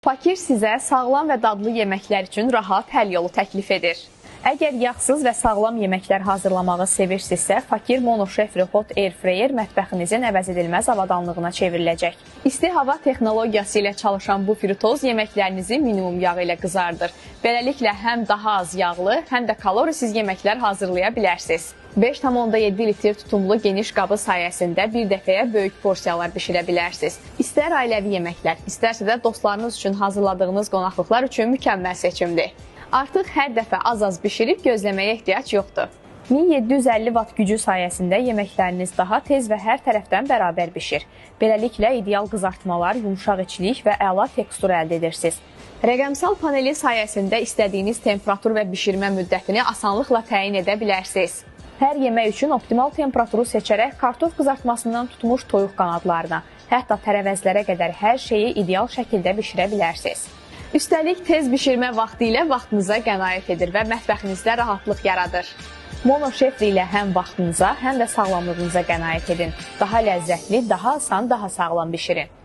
Fakir sizə sağlam və dadlı yeməklər üçün rahat həll yolu təklif edir. Əgər yağsız və sağlam yeməklər hazırlamağı sevirsinizsə, Fakir Mono Chef'li Hot Air Fryer mətbəxinizin əvəzedilməz avadanlığına çevriləcək. İsti hava texnologiyası ilə çalışan bu fritoz yeməklərinizi minimum yağ ilə qızardır. Beləliklə həm daha az yağlı, həm də kalorisiz yeməklər hazırlaya bilərsiniz. 5,7 litr tutumlu geniş qabı sayəsində bir dəfəyə böyük porsiyalar bişirə bilərsiniz. İstər ailəvi yeməklər, istərsə də dostlarınız üçün hazırladığınız qonaqlıqlar üçün mükəmməl seçimdir. Artıq hər dəfə az-az bişirib gözləməyə ehtiyac yoxdur. 1750 vat gücü sayəsində yeməkləriniz daha tez və hər tərəfdən bərabər bişir. Beləliklə ideal qızartmalar, yumşaq içlik və əla tekstur əldə edirsiniz. Rəqəmsal paneli sayəsində istədiyiniz temperatur və bişirmə müddətini asanlıqla təyin edə bilərsiniz. Hər yemək üçün optimal temperaturu seçərək kartof qızartmasından tutmuş toyuq qanadlarına, hətta tərəvəzlərə qədər hər şeyi ideal şəkildə bişirə bilərsiniz. Üstəlik tez bişirmə vaxtı ilə vaxtınıza qənaət edir və mətbəxinizdə rahatlıq yaradır. Mono Chef'li ilə həm vaxtınıza, həm də sağlamlığınıza qənaət edin. Daha ləzzətli, daha asan, daha sağlam bişirin.